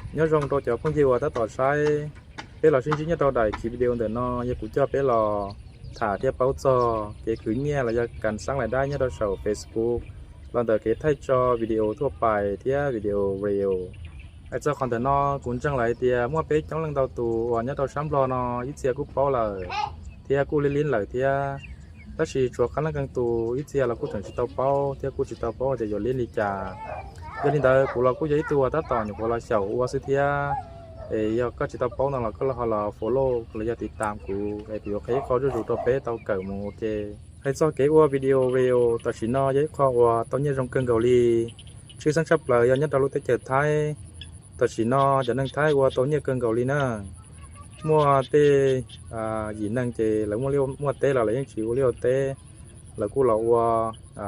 Nyob zoo rau cov phooj ywg uas tab tom saib peb los sib ntsib nyob rau daim khiv video ntawm no, yog kuv coj peb los tham thiab paub txog kev khwv nyiaj los yog kam xaab lais daib nyob rau saum Facebook los ntawm kev thaij tso video thuaj pais thiab video reel. Hais txog qhov ntawm no, kuv ntseeg lawm hais tias muaj peb coob leej ntau tus uas nyob rau sab Nplog no ib txhia kuj paub lawm thiab kuj liab liab lawm thiab, tab sis tshuav qee leej qee tus ib txhia los kuj tseem tsis tau paub thiab kuj tsis tau paub tias yuav liab li cas. Yog li ntawd kuv los kuj yog ib tug uas tab tom nyuam qhuav los xyaum ua xwb thiab. Es yog koj tsis tau paub no los koj ho los follow los yog tiv tam kuv es kuv yuav qhia ib qho zuj zus rau peb tau kawm mus ua ke. Hais txog kev ua video reel tam sim no yog ib qho uas tau nyiaj zoo kawg nkaus li, tshwj xeeb tshaj plaws yog nyob rau lub teb chaws Thaib. Tam sim no cov neeg Thaib ua tau nyiaj kawg nkaus li na. Muaj tej yim neeg ces lawv muaj liaj muaj teb los lawv yeej tsis ua liaj ua teb, lawv kuj los ua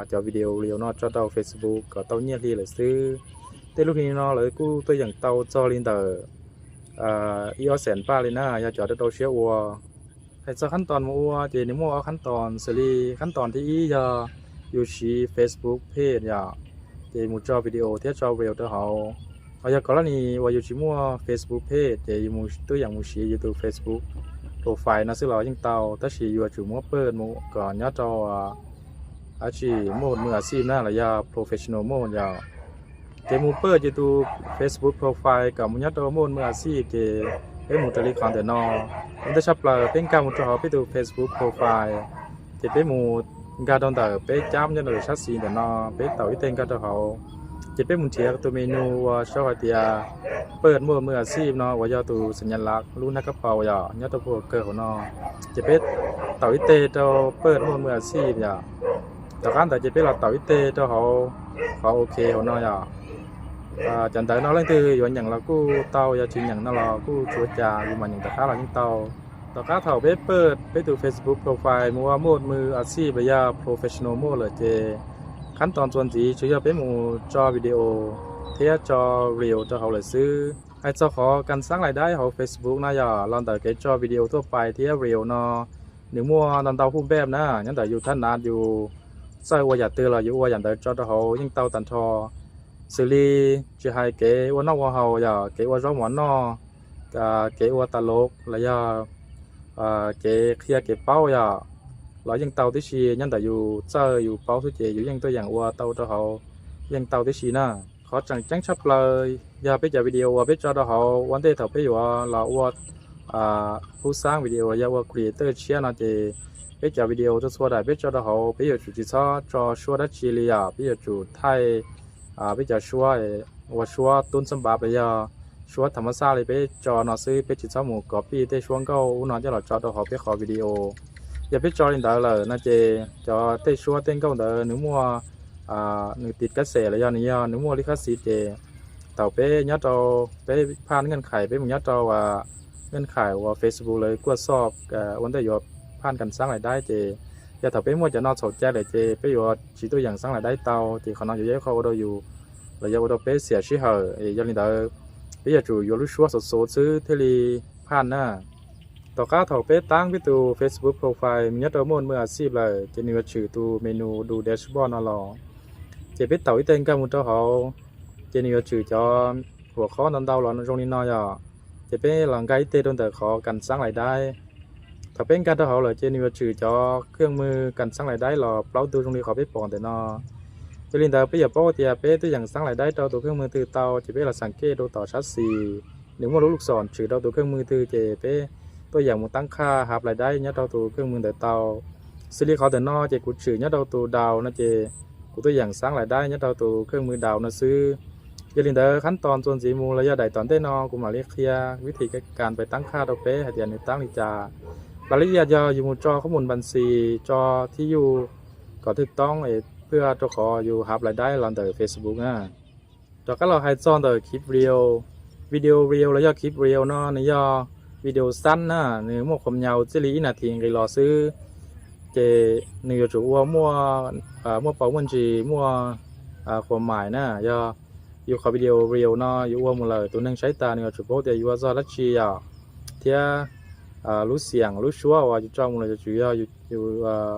cov video reel no tso rau Facebook kom tau nyiaj hli lawm xwb. Tej lub hli no lawv kuj tuaj yeem tau txog li ntawm ib ob xees npaj li na, yog cov rau rau siab ua. Hais txog khab toos mus ua ces nws muaj ob khab toos xws li khab toos thib ib yog yus siv Facebook page yom, ces mus tso video thiab tso reel rau hauv. Ho yog kov lab nis uas yus tsis muaj Facebook page ces yus mus tuaj yeem mus siv yus tus Facebook profile no xwb los yeej tau, tab sis yuav tsum muab pawj mus kom nyob rau dab tsi mode mws a xij na los yog professional mode yom. Ces mus pawj yus tus Facebook profile kom mus nyob rau mode mws a xij ces peb mus raws li qhov ntawm no. Ua ntej tshaj plaws peb nkag mus rau hauv peb tus Facebook profile, ces peb mus nkag rau ntawm peb cab nyob rau sab xis ntawm no, peb taus ib teg nkag rau hauv. Ces peb mus nrhiav tus menu uas sau hais tias pawj mode mws a xij no uas yog tus xeem nyas lav lub hnab kab paus yom nyob rau puag kawg hauv no. Ces peb taus ib teg rau pawj mode mws a xij yom. Tom qab ntawd ces peb los taus ib teg rau hauv qhov ok hauv no yom. Cov ntawv no leej twg yuav nyeem los kuj tau, yog tsis nyeem no los kuj tsis ua cas, yus mam nyeem tom qab los yeej tau. Tom qab thaum peb pawj peb tus Facebook profile mus ua mode mws a xij los yog professional mode lawm ces khab toos txuas ntxiv tsuas yog peb mus tso video thiab tso reel rau hauv lawm xwb. Hais txog qhov kam xaab lais daib hauv Facebook no yom, los ntawm kev tso video tuaj pais thiab reel no, nws muaj ntau ntau hub npej na. Nyob ntawm yus thab nav yus txawj ua yam twg los yus ua yam ntawd tso rau hauv yeej tau tag nrho. Xws li tsis hais kev ua noj ua haus yom, kev ua zaub mov noj, kev ua tas lov los yog kev qhia kev paub yom, los yeej tau tib si. Nyob ntawm yus txawj yus paub xwb ces yus yeej tuaj yeem ua tau rau hauv, yeej tau tib si na. Qhov tseem ceeb tshaj plaws yog peb cov video uas peb tso rau hauv ua ntej thaum peb yuav los ua phub xaab video los yog ua creator tshiab no ces peb cov video txhua txhua daim peb tso rau hauv peb yuav tsum tsis txhob tso suab dab tsi li yom, peb yuav tsum thaij peb cov suab ua suab tub xab npav los yog suab tham mas xaj li peb tso no xwb, peb tsis txhob mus copy tej suab nkauj ub no coj los tso rau hauv peb qhov video. Yog peb tso li ntawd lawm no ces cov tej suab tej nkauj ntawd nws muaj, nws tiv kab xes los yog nws yog nws muaj lij khab xis ces thaum peb nyob rau, peb phaj nkeej khais peb mus nyob rau nkeej khais uas Facebook lawv kuaj xoj ua ntej yuav phaj kam xaab lais daib ces yog thaum peb muaj cov no txhaum cai lawm ces peb yuav tsis tuaj yeem xaab lais daib tau, ces qhov no yuav yog ib qho ua rau yus los yog ua rau peb xiam sij hawm. Yog li ntawd peb yuav tsum yuav lub suab xov xov xwb thiaj li phaj na. Tom qab thaum peb taab peb tus Facebook profile mus nyob rau mode mws a xij lawm ces nws yuav tshwm tus menu du dashboard no los. Ces peb taus ib teg nkag mus rau hauv, ces nws yuav tshwm cov huam qhob ntau ntau los zoo li no yom. Ces peb los nkag ib teg rau ntawm qhov kam xaab lais daib. Thaum peb nkag rau hauv lawm ces nws yuav tshwm cov khej mws kam xaab lais daib los plaub tug zoo li qhov peb pom ntawm no. Yog li ntawd peb yuav paub tias peb tuaj yeem xaab lais daib rau tus khej mws twg tau ces peb los xav kej rau tom sab xis, nws muaj lub lub xom tshwm rau tus khej mws twg ces peb tuaj yeem mus taab qhaj hab lais daib nyob rau tus khej mws ntawd tau. Xws li qhov ntawm no ces kuv tshwm nyob rau tus daus no ces kuv tuaj yeem xaab lais daib nyob rau tus khej mws daus no xwb. Yog li ntawd khab toos txuas ntxiv mus los yog daim tom ntej no kuv mam li qhia vib thim kas pais taab qhaj rau peb hais tias nws taab li cas. Las lij yam yog yus mus tso qhob mus npas xis, tso thib yuj kom twg toob es pwj rau qhov yus hab lais daib los ntawm Facebook na. Rov qab los hais txog ntawm khiv video. Video reel los yog khiv reel no nws yog video xab na, nws muaj qhuam nyaus txij li ib nas this nqis los xwb. Ces nws yuav tsum ua muaj, muaj paus muaj ntsis muaj qhuam mais na. Yog yus qhov video reel no yus ua mus lawm tus neeg saib tas nws yuav tsum paub tias yus ua txog dab tsi yom, thiab lub xiam lub suab uas yus tso mus los yuav tsum yog yus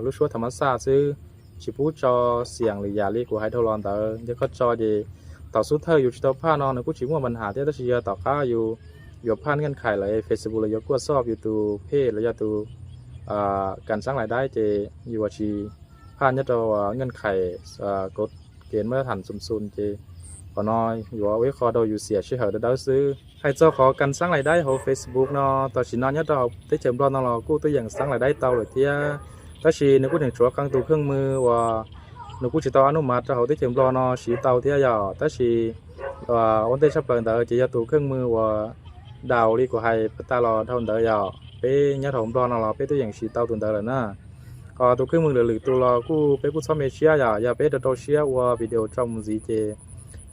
lub suab tham mas xaj xwb, tsis pub tso xiam lwm yam li kuv hais dhau los ntawd. Yog koj tso ces thaum xub thawj yus tsis tau phaj no nws kuj tsis muaj npa nham thiab, tab sis yog tom qab yus yuav phaj nkeej khais lawm Facebook los yuav kuaj xoj yus tus phej los yog tus kas xaab lais daib ces yus yuav tsis phaj nyob rau nkeej khais kov kev mab tham xum xum ces qhov no yuav ua ib qho rau yus xiam sij hawm dawb dawb xwb. Hais txog qhov kas xaab lais daib hauv Facebook no, tam sim no nyob rau hauv teb chaws Nplog no los kuj tuaj yeem xaab lais daib tau lawm thiab, tab sis nws kuj tseem tshuav qee tus kheej mws uas nws kuj tsis tau ab nub mas rau hauv teb chaws Nplog no siv tau thiab yom. Tab sis ua ntej tshaj plaws ntawd ces yog tus kheej mws uas daus li kuv hais pag tas los dhau ntawd yom, peb nyob hauv Nplog no los peb tuaj yeem siv tau tus ntawd lawm na. Ho tus kheej mws lwm lwm tus los kuj peb kuj txhob me siab yom, yog peb rau rau siab ua video tso mus ntxiv ces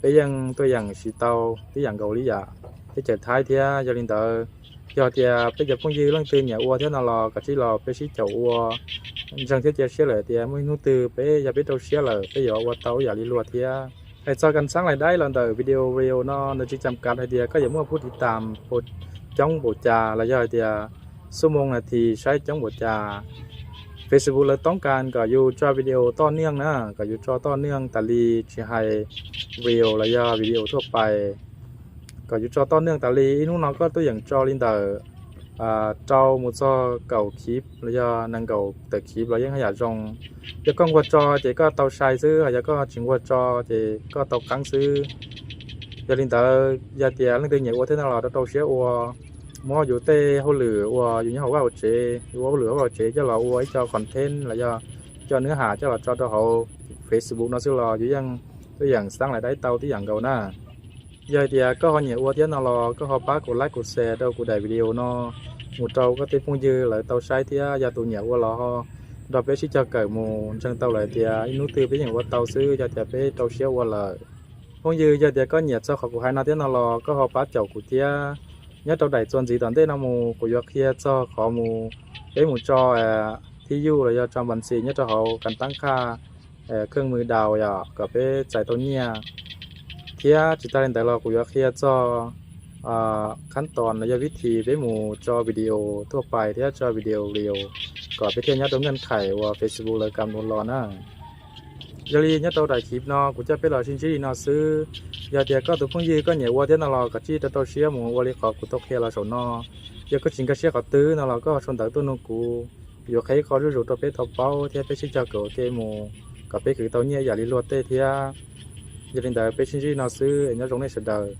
peb yeej tuaj yeem siv tau tib yam nkaus li yam teb chaws Thaib thiab. Yog li ntawd, yog tias peb cov phooj ywg leej twg nyiam ua thiab no los kav tsij los peb sib caum ua. Ntseeg thiab cia siab lawm tias muaj ib hnub twg peb yog peb rau siab lawm peb yuav ua tau ib yam li luag thiab. Hais txog kas xaab lais daib los ntawm video reel no nws tsis cam kav hais tias koj yuav muaj phub tiv tam coob npaum cas los yog hais tias xuab moos nas this saib coob npaum cas. Facebook lawv toob kas kom yus tso video toj neej na, kom yus tso toj neej tas li, tsis hais reel los yog video thuaj pais, kom yus tso toj neej tas li. Ib hnub no koj tuaj yeem tso li ntawm rau mus txog kaum khiv los yog nees nkaum tawm khiv los yeej haj yam zoo. Yog koj nquag tso ces koj tau sai xwb, yog koj tsis nquag tso ces koj tau qeeb xwb. Yog li ntawd yog tias leej twg nyiam ua thiab no los rau rau siab ua, muab yus tej hauj lwm uas yus nyob hauv vaj hauv tsev, yus ua hauj lwm hauv vaj hauv tsev coj los ua ib co content los yog coj nws has coj los tso rau hauv Facebook no xwb los yus yeej tuaj yeem xaab lais daib tau tib yam nkaus na. Yog hais tias koj ho nyiam ua thiab no los koj ho pab kuv like kuv share rau kuv daim video no mus rau koj tej phooj ywg lawv tau saib thiab yog tus nyiam ua los ho nrog peb sib cog kawm mus. Ntseeg tau lawm tias ib hnub twg peb yeej ua tau xwb yog tias peb rau siab ua lawm. Phooj ywg, yog tias koj nyiam txog qhov kuv hais no thiab no los koj ho pab caum kuv thiab. Nyob rau daim txuas ntxiv tom ntej no mus kuv yuav qhia txog qhov mus, peb mus tso thib yuj los yog tso npa ntxis nyob rau hauv kas taab qhaj kheej mws daus yom, kom peb txais tau nyiaj. Thiab tsis tas li ntawd los kuv yuav qhia txog khab toos los yog vib this peb mus tso video thuaj pais thiab tso video reel kom peb thiaj nyob rau nkeej khais uas Facebook lawv kam mus los na. Yog li nyob rau daim clip no kuv coj peb los sib ntsib li no xwb. Yog tias koj tus phooj ywg koj nyiam ua thiab no los koj tsij rau rau siab mus ua li qhov kuv tau qhia los saum no. Yog koj tsis nkag siab qhov twg no los koj sau ntawv tuaj nug kuv, yuav qhia ib qho zuj zus rau peb tau paub thiab peb sib cog kawm ua ke mus kom peb khwv tau nyiaj ib yam li luag tej thiab. Yog li ntawd peb sib ntsib li no xwb es nyob zoo nej sawv daws.